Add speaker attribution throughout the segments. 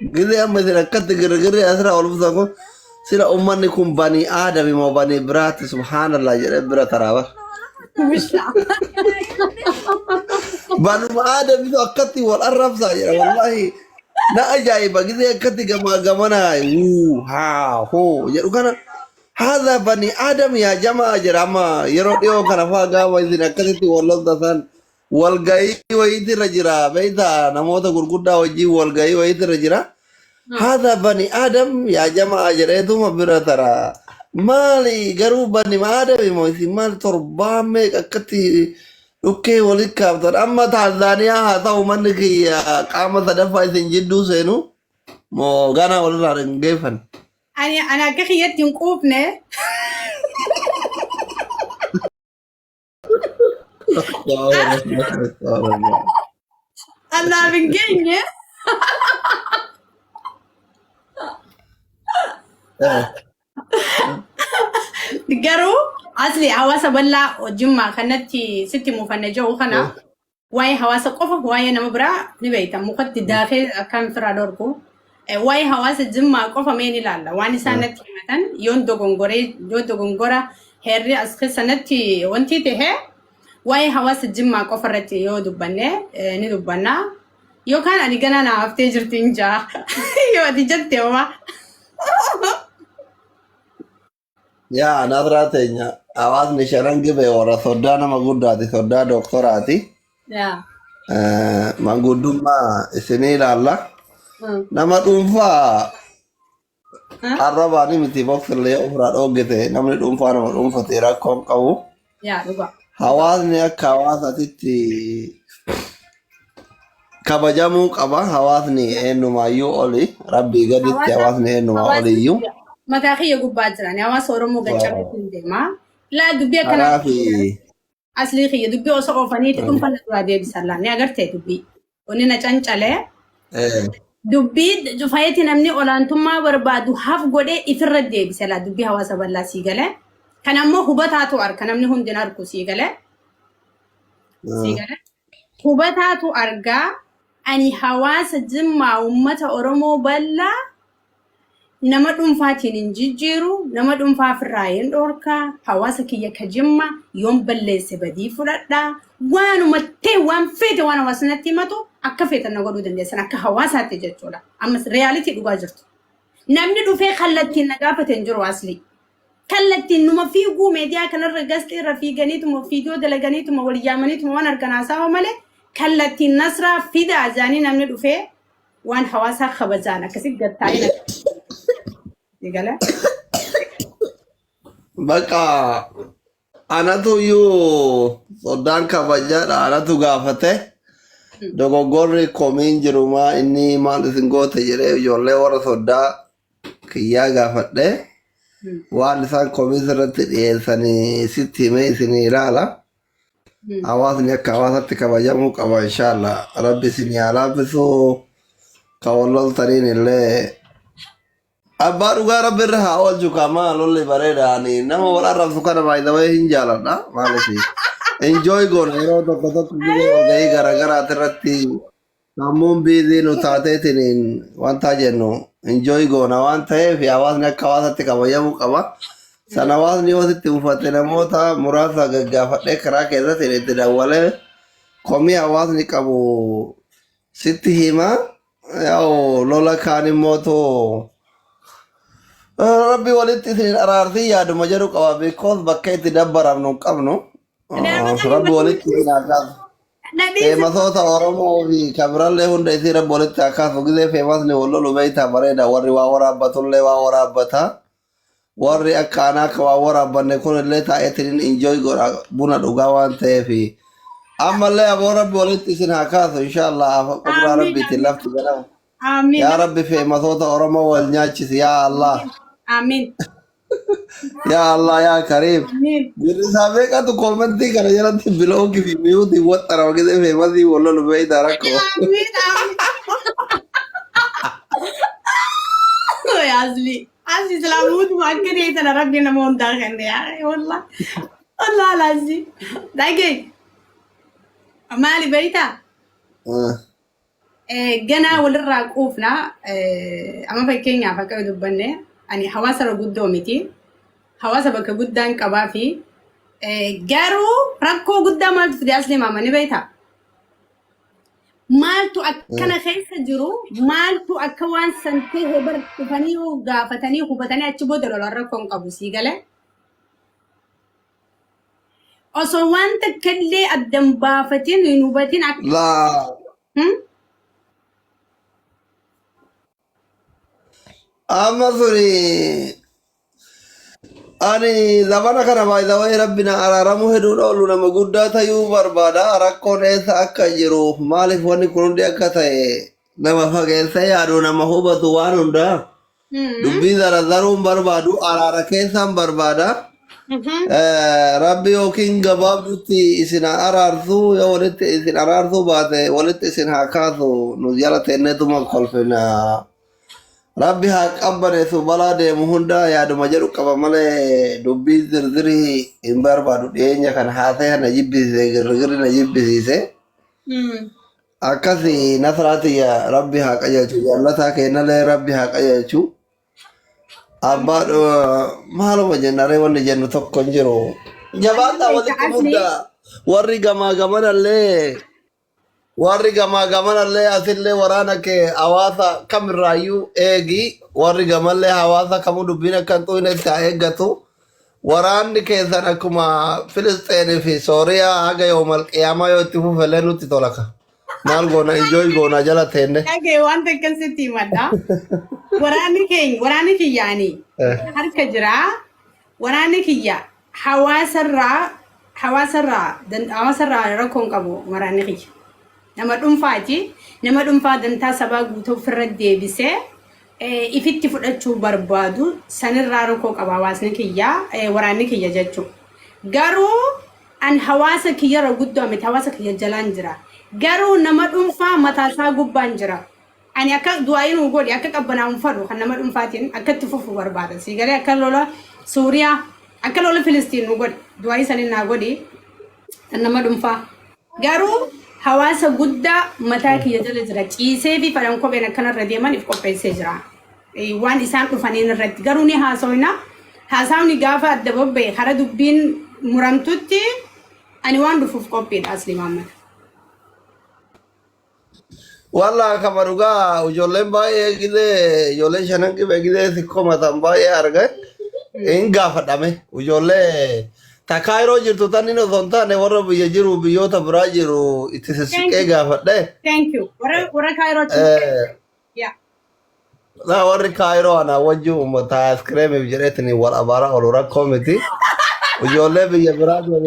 Speaker 1: Gizee amma isin akkatti girgirri asirraa ol buusan kun sila ummanni kun banii aadami moo banii biraatti subhaanallah jedhee bira taraa bara.
Speaker 2: Bishaan.
Speaker 1: Banuma aadamitu akkatti wal arrabsaa jedha wallaahi. Na ajaa'iba gizee akkatti gamaa gamana wuu haa hoo jedhu kana haadha banii aadam yaa jamaa jedha amma yeroo dhiyoo kana faa gaafa isin akkasitti wal loltan walgahii wayiitu irra jira beektaa namoota gurguddaa wajjin walgahii wayiitu irra jira. Haadha bani Adam yaa jamaa jedheetuma bira tara. Maali garuu bani Adam immoo isin maal torbaa meeqa akkatti dhukkee walitti kaaftan amma Taanzaaniyaa haa ta'u manni kiyya qaama sadaffaa isin jidduu seenu moo ganaa walirraa hin geeffan.
Speaker 2: Ani akka kiyyatti hin quufne. Allaaf hin geenye. Garuu asli hawaasa bal'aa Jimmaa kanatti sitti muufanne jiru kana waa'ee hawaasa qofa waa'ee nama biraa ni beekta. Mukatti daakee akkaan firaa dhorku. Waa'ee hawaasa Jimmaa qofa mee ni ilaalla. Waan isaan natti himatan yoon dogongoree yoo dogongora heerri as keessa natti wanti ta'e waa'ee hawaasa Jimmaa qofa irratti yoo dubbanne ni dubbanna. Yookaan ani ganaa naa haftee jirti hin jaa. Yoo ati jette homaa.
Speaker 1: Yaa Nasraa teenya hawaasni shanan gibee warra soddaa nama guddaati soddaa doktoraati.
Speaker 2: Yaa.
Speaker 1: Manguddummaa isinii ilaalla. Nama dhuunfaa arrabaani miti boksillee ofirraa dhoogite namni dhuunfaa nama dhuunfate rakkoo hin qabu.
Speaker 2: Yaa dhugaa.
Speaker 1: Hawaasni akka hawaasatitti kabajamuu qaba. Hawaasni eenyumaayyuu oli. Rabbii gaditti hawaasni eenyumaa oliyyuu.
Speaker 2: Mataa kiyya gubbaa jiran hawaasa Oromoo gaccabeetti hin deema. Laa dubbii akkanaa
Speaker 1: Karaa fi
Speaker 2: aslii kiyya dubbii osoo oofaniiti dhuunfaan na duraa deebisan laa ni agartee dubbii. Wanni na cancalee dubbii cufayeeti namni olaantummaa barbaadu haf godhee ifirra deebise laa dubbii hawaasa bal'aa sii galee. Kan ammoo hubataatu arka namni hundi hin arku sii galee. Sii galee. Hubataatu argaa ani hawaasa Jimmaa uummata Oromoo bal'aa nama dhuunfaatiin hin jijjiiru, nama dhuunfaa ofirraa hin dhorkaa, hawaasa kiyya ka Jimma yoon balleesse badii fudhadha, waanuma ta'e waan feete waan hawaasni natti himatu akka feetan na godhuu dandeessan akka hawaasaatti jechuudha. Ammas reality dhugaa jirtu. Namni dhufee kallattiin na gaafate hin jiru asli. Kallattiin numa fiiguu meediyaa kanarra gasxii irra fiiganiituma viidiyoo dalaganiituma wal yaamaniituma waan argan haasawa malee kallattiin Nasraa fidaa jaanii namni dhufee waan hawaasaa kabajaan akkasi gad taa'ee na ni gala.
Speaker 1: Bakka anatu iyyuu soddaan kabajaadha anatu gaafate dogoggorri komiin jirumaa inni maal isin goote jedhee ijoollee warra soddaa kiyyaa gaafadhe waan isaan komii sirratti dhiyeessanii sitti himee isinii ilaala. Hawaasni akka hawaasatti kabajamuu qaba inshaallah. Rabbi isin haa laaffisu. Ka wal loltaniin illee abbaa dhugaa rabbi irra haa oolchu kamaa lolli bareeda ani nama wal arrabsu kana baay'ee hin jaaladha maaliif enjoy goona yeroo tokko tokko gizee walgahii garaagaraati irratti Sammuun biizii nu taateetiin wanta jennu enjoy goona waan ta'eef hawaasni akka hawaasatti kabajamuu qaba. San hawaasni yoo sitti mufate namoota muraasa gaggaafadhee karaa keessatti itti dawwalee komii hawaasni qabu sitti hima. Yaa'u lola kaan immoo too rabbi walitti isin araarsi yaaduma jedhu qaba because bakka itti dabbaramnu hin qabnu. Rabbi walitti isin haa kaasu. Feemasoota Oromoo fi kabirallee hunda isii rabbi walitti haa kaasu. Gizee feemasni wal lolu beektaa bareeda. Warri waa waraabbatullee waa waraabbata. Warri akka anaa akka waa waraabbanne kunillee taa'eetiin enjoy godha buna dhugaa waan ta'eef. Ammallee aboo rabbi walitti isin haa kaasu inshaallah qudraa
Speaker 2: Amiin,
Speaker 1: rabbiitiin lafti ganama.
Speaker 2: Amiin.
Speaker 1: Yaa rabbi feemasoota Oromoo wal nyaachisi yaa Allah.
Speaker 2: Amiin.
Speaker 1: Yaa Allah yaa Kariim.
Speaker 2: Amiin.
Speaker 1: Girrisaa meeqatu koomentii kana jalatti bilookii fi miyuutii waxxara gisee feemasii wal lolu beeytaa rakkoo.
Speaker 2: Amiin. Amiin. Asli. Asli islaamuutuma akka ta'e sana rabbi nama hundaa kenne yaa wallah. Wallah laazii. Dhagee. Maali beeytaa? Ganaa walirraa quufna. Amma fakkeenyaaf akka dubbanne ani hawaasa irra guddoo miti. Hawaasa bakka guddaan qabaa fi garuu rakkoo guddaa maaltu fide asli maama ni beektaa? Maaltu akkana keessa jiru, maaltu akka waan san ta'e bar dhufanii gaafatanii hubatanii achi booda lolaan rakkoo hin qabu sii galee. Osoo waan takka illee addan baafatin hin hubatin akka
Speaker 1: Laa amma suni ani zamana kana baay'ee rabbi na araaramuu hedduun oolu nama guddaa tayuu barbaada. Rakkoon eessa akka jiru, maaliif wanni kun hundi akka ta'e nama fageessee yaadu, nama hubatu waan hundaa. Dubbii zarazaruun barbaadu, araara keessaan barbaada. Rabbi yookiin gabaabdutti isin haa araarsu, yoo walitti isin araarsuu baate walitti isin haa kaasu. Nu jala teenneetuma kolfina. Rabbi haa qabbaneessu balaa deemu hunda yaaduma jedhu qaba malee dubbii zirzirii hin barbaadu. Dhiyeenya kana haasee na jibbisiise, girgirri na jibbisiise. Akkasi nasraatiyya, Rabbi haa qajeelchu, jaallataa keenyallee Rabbi haa qajeelchu. Abbaa maaluma jennaree, wanni jennu tokko hin jiru. Jabaadhaa, walitti
Speaker 2: Asli
Speaker 1: muddaa. Warri gamaa gamanallee, warri gamaa gamanallee asillee waraana kee hawaasa kamirraayyuu eegi. Warri gamallee hawaasa kamuu dubbiin akka hin xuqnetti haa eeggatu. Waraanni keessan akkuma Filisxeenii fi Sooriyaa haga yoomal qiyaamaa yoo itti fufellee nutti tolaka. Maal goona, enjoy goona jala teenne.
Speaker 2: Dhagee, waan takkan sitti himadha. Waraanni keenya, waraanni kiyyaani harka jira. Waraanni kiyya hawaasarraa rakkoo hin qabu waraanni kiyya. Nama dhuunfaati. Nama dhuunfaa dantaa sabaa guutuu ofirra deebisee ifitti fudhachuu barbaadu sanirraa rakkoo qaba hawaasni kiyya, waraanni kiyya jechuudha. Garuu an hawaasa kiyyarra guddoo miti, hawaasa kiyya jalaan jira. Garuu nama dhuunfaa mataasaa gubbaan jira. Ani akka du'aayin uu godhi akka qabbanaa'uun fadhu kan nama dhuunfaatiin akka itti fufu barbaada. Sii galee, akka lola Suuriyaa, akka lola Filistiin nu godhi, du'aayii saniin naa godhi kan nama dhuunfaa. Garuu hawaasa guddaa mataa kiyya jala jira. Ciisee fi fadhan kopheen akkanarra deeman if qopheessee jira. Waan isaan dhufaniin irratti garuu ni haasofna. Haasawni gaafa adda bobba'e kara dubbiin muramtutti ani waan dhufuuf qophiidha asli Mahammad.
Speaker 1: Walla kama dhugaa ijoolleen baay'ee gizee ijoolleen shanan qibee gizee si komatan baay'ee arge hin gaafadhame. Ijoollee takkaa yeroo jirtu tanni osoo hin taane warra biyya jiru, biyyoota biraa jiru itti
Speaker 2: Thank
Speaker 1: sissiqee
Speaker 2: you.
Speaker 1: gaafadhe.
Speaker 2: Thank you. Warra Kaayirootti. Yeah.
Speaker 1: Na warri Kaayiroo ana wajji uummata ayiskireemiif jedheetiin wal abaaraa oolu rakkoo miti. Ijoollee biyya biraa jiru,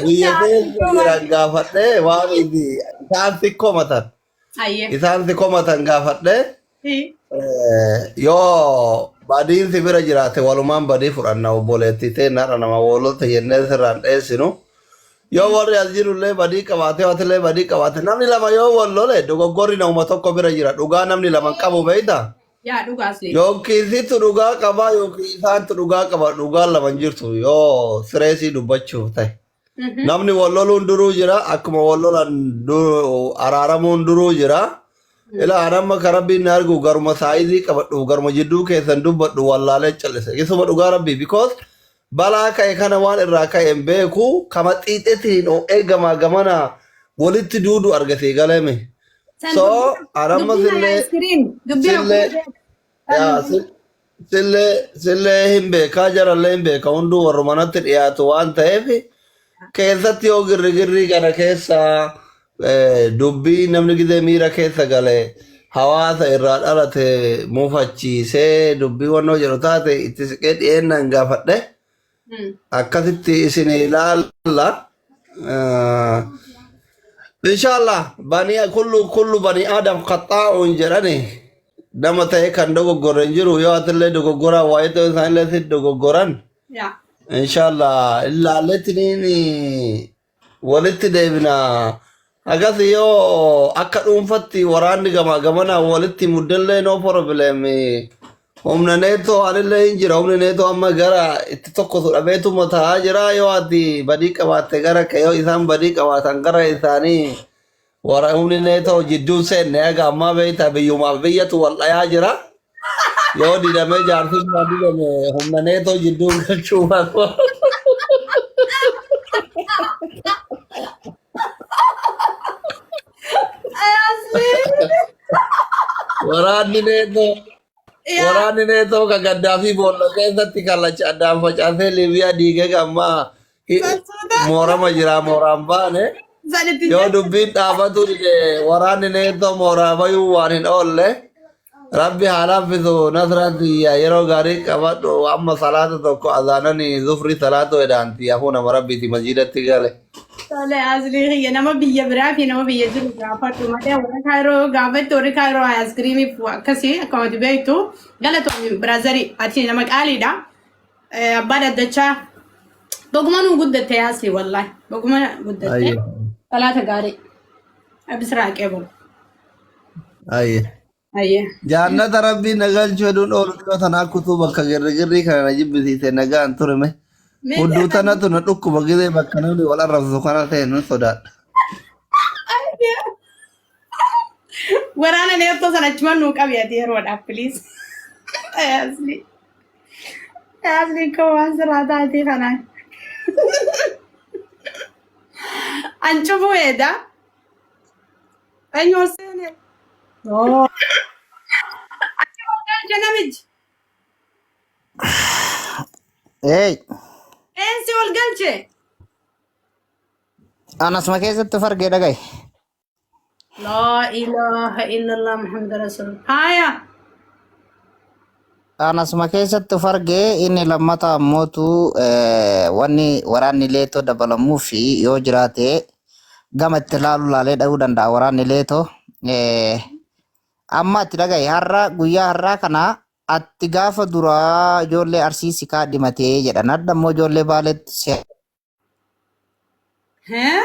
Speaker 1: biyya keessa jiran gaafadhee waan isaan si komatan.
Speaker 2: Ayyee.
Speaker 1: Isaan si komatan gaafadhee yoo badiin si bira jiraate walumaan badii fudhanna, obboleettii ta'e nama woolota jennee sirraan dheessinu. Yoo warri as jirullee badii qabaate, watillee badii qabaate, namni lama yoo wal lole dogoggorri nama tokko bira jira. Dhugaa namni lama hin qabu, beektaa?
Speaker 2: Yaa, dhugaa asli.
Speaker 1: Yookiin situ dhugaa qabaa yookiin isaantu dhugaa qaba. Dhugaan lama hin jirtu yoo sireesii dubbachuuf ta'e. Namni wal loluun duruu jira, akkuma wal lolan araaramuun duruu jira. Ilaa amma kan rabbiin na argu garuma saayizii qabadhu, garuma jidduu keessan dubbadhu wallaalee callise. Isuma dhugaa rabbii, because balaa ka'e kana waan irraa ka'e hin beeku, kama xiixetiin o'ee gamaa gamana walitti duudu argate galeeme.
Speaker 2: San
Speaker 1: So anamma
Speaker 2: dubbiin
Speaker 1: sillee
Speaker 2: ice cream dubbiin
Speaker 1: sillee yaa sillee hin beekaa, jarallee hin beeka, hunduu warra manatti dhiyaatu waan ta'eef keessatti yoo girrigirrii kana keessa dubbii namni gizee miira keessa gale hawaasa irraa dhalate mufachiisee dubbii wannoo jedhu taate itti siqee dhiyeennaan gaafadhe akkasitti isin ilaalla. Inshallah bani kullu kullu bani adam khaxaa'uun jedhani, nama ta'e kan dogoggorre hin jiru. Yoo atillee dogoggoraa waa'ee ta'uu isaanillee si dogoggoran.
Speaker 2: Yaa.
Speaker 1: Inshallah ilaalletiniin walitti deebina. Agas yoo akka dhuunfatti waraanni gamaa gamanaa walitti muddallee no problem. Humna neetoo anillee hin jira. Humni neetoo amma gara itti tokkotu dhabeetuma taa'aa jira. Yoo ati badii qabaatte gara kee yoo isaan badii qabaatan gara isaanii warra humni neetoo jidduu seenne haga ammaa beektaa biyyumaaf biyyatu wal dhayaa jira. Yoo didamee jaarsummaa didame humna neetoo jidduu galchuu barbaada. Waraanni neetoo waraanni neetoo kan Gaddaafii boolla keessatti kallacha addaan facaasee Liibiyaa diigee gammaa moorama jira mooraan baane. Yoo dubbiin dhaabatu dide waraanni neetoo mooraa bayuu waan hin oolle. Rabbi haa laaffisu nasraati yeroo gaarii qabadhu amma salaata tokko azaanani zufri salaatu edhaanti hafuu nama rabbiiti masjidatti gale.
Speaker 2: Tole Aslii kiyya nama biyya biraa fi nama biyya jiru gaafadhu malee warra Kaayiroo gaafatte warri Kaayiroo aayiskiriimiif akkasii akkuma ati beektu galatoomi biraazarii ati nama qaaliidha. Abbaa daddachaa baguma nuu guddatte Aslii wallaahi baguma guddatte
Speaker 1: Ayyee.
Speaker 2: salaata gaarii abisraa qeebalu.
Speaker 1: Ayyee.
Speaker 2: Ayyee.
Speaker 1: Jaannata rabbiin na galchu hedduun oolu dhiyoo tanaa kutuu bakka girrigirrii kana na jibbisiise nagaan ture me. Hudduu tanatu na dhukkuba gizee bakka namni wal arrabsu kana ta'e nun sodaadha.
Speaker 2: Waraana neeftoo sana achumaan nuu qabi ati yeroodhaaf please. Asli. Asli koo waan sirraa taatee kanaan. An cufuu eeda. Eenyu ol seene? Oo. Achi ol galche namichi.
Speaker 3: Hey,
Speaker 2: Eensi ol galche?
Speaker 3: anasuma keessatti fargee dhagaye.
Speaker 2: Laa ilaaha illallah Muhammad Rasulullah. Haaya.
Speaker 3: Anasuma keessatti fargee inni lammata ammootu wanni waraanni leetoo dabalamuu fi yoo jiraate gama itti laalu laalee dha'uu danda'a waraanni leetoo. Amma ati dhagaye har'a guyyaa har'aa kana atti gaafa duraa ijoollee arsii si kaadhimatee jedhan hadha immoo ijoollee baaleetti si
Speaker 2: Hee?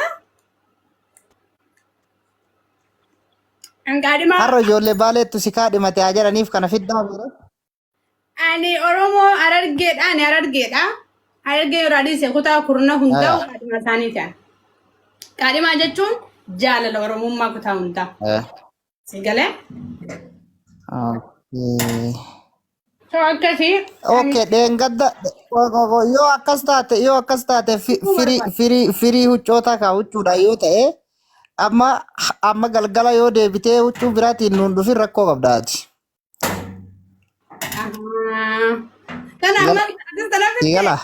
Speaker 2: Angaadhima
Speaker 3: har'a ijoollee baaleettu si kaadhimate haa jedhaniif kana fiddaa miira.
Speaker 2: Ani Oromoo Harargeedha. Ani Harargeedha. Harargee irraa dhiise kutaa kurna hundaa'u qaadhima isaanii ta'an. Qaadhimaa jechuun jaalala Oromummaa kutaa hundaa. Si galee?
Speaker 3: Okay.
Speaker 2: So akkasii ani
Speaker 3: Okay, dheengadda yoo akkas taate firii firii firii huccoota kaa huccuudha yoo ta'e amma amma galgala yoo deebitee huccuu biraatiin nuun dhufin rakkoo qabdaati.
Speaker 2: Kana amma akkas tana
Speaker 3: Si
Speaker 2: fitte.
Speaker 3: gala.